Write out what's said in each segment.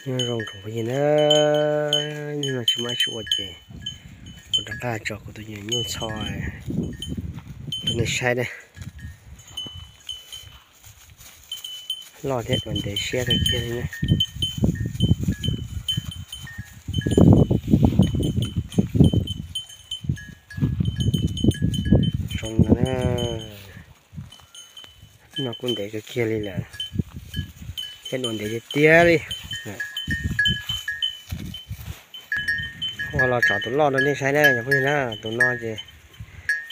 Nyob zoo tsoom phooj ywg na, hnub no tsis muaj dab tsi ua ces kuv rov qab tso kuv tus nyuam nyuj txho rau nej saib na. Loj thiab dua ntev siab kawg kiag li na. Zoo no na, no kuj ntev kawg kiag li lawm, thiab dua ntev tiag tiag li. Ua los tso tus loj rau nej saib na cov phooj ywg na, tus no ces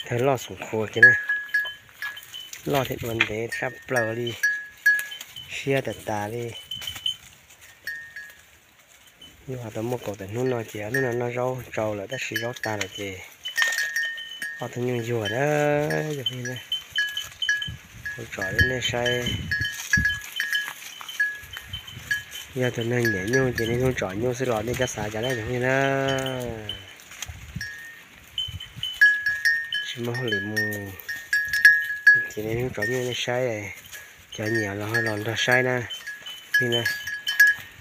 tawg loj xoom khuav kiag na. Loj thiab dua ntev tshaj plaws li, siab tas tas li. Yus ho tau muaj kaum tawm hnub no ces hnub no noj zaub tsau lawm tab sis zaub tag lawm ces ob tug nyuj yuag na, yog li na, kuv tsom rau nej saib. Yog tus neeg nyiam nyuj ces nej hnub tsom nyuj xwb los nej cov xav cas na yog li na. Tsis muaj hauj lwm mus ces nej hnub tsom nyuj nej saib, cov nyiam los los nrog saib na. Li na,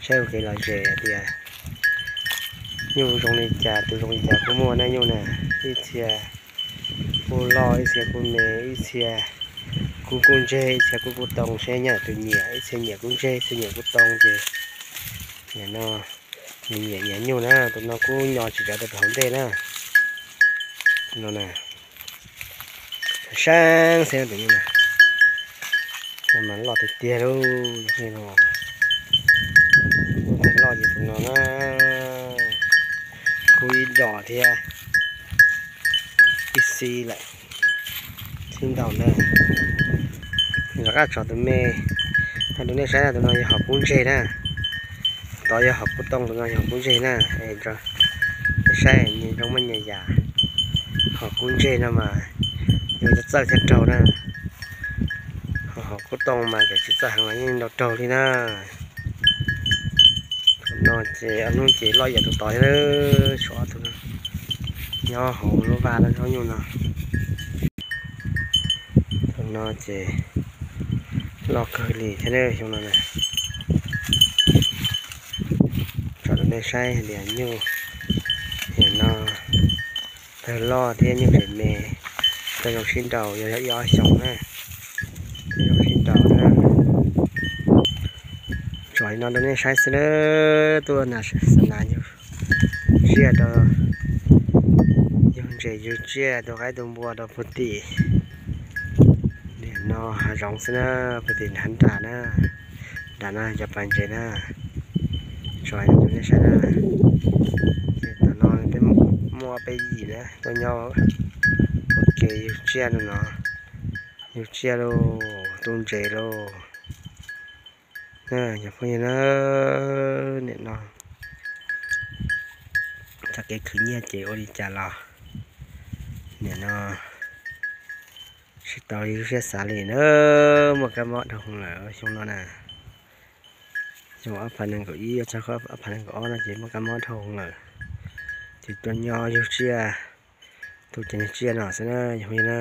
saib ua kev lom zem tias nyuj zoo li cas tus zoo li cas kuj muaj na nyuj na. Ib txhia kuj loj, ib txhia kuj me, ib txhia kuj kub ntseg, ib txhia kuj kub too, saib nyiam tus nyiam, ib txhia nyiam kub ntseg, ib txhia nyiam kub too ces nim no nws nyiam nyiam nyuj na, tus no kuj nyo tsis tsav rau pem hauv ntej na. No na, saib xwb tus nyuj na, no mas loj tiag tiag lauj, loj ces tus no na, kuj ib dos thiab ib xib lawm, sib ntaus na. Rov qab tso tus me no rau nej saib na, tus no yog hom kub ntseg na. Tod yog hom kub tooj, tus no yog hom kub ntseg na. Nej saib nyias zoo muaj nyias yam. Hom kub ntseg no mas yus txawj txawj thiab raug na. Hom kub tooj mas cov tsis txawj heev los yeej nrau raug li na. Tus no ces ob hnub ces loj yam tus tod thiab, tshuav ob tug nyob hauv lub vaj lub zaub nyuj no. Tus no ces loj kawg li thiab xyoo no na. Tso rau nej saib hais tias nyuj nim no tawg loj thiab nyuj tseem me, tawg zoo sib nraus, yog ib ob xyoos na, tawg zoo sib nraus na. Tso li no rau nej saib xwb na, tuaj nas xav nas yug tsiaj rau yug ntses yug tsiaj tus qaib tus npua rau puag tim. Nim no hav zoov xwb na, puag tim nrad na, nrad no cov pas ntses na. Tso li no rau nej saib na. Ces tam no peb muaj peb yim na tuaj nyob ua ke yug tsiaj no no, yug tsiaj lauj, tu ntses lauj. Cov phooj ywg na, nim no txoj kev khwv nyiaj ces ua li cas los nim no tsis tau li lub siab xav li na, muaj kab mob dhau hwv lawm xyoo no na. Xyoo ob phav nees nkaum ib txog ob phav nees nkaum ob no ces muaj kab mob dhau hwv lawm, ces tuaj nyob yug tsiaj, tu cov niag tsiaj no xwb na cov phooj ywg na.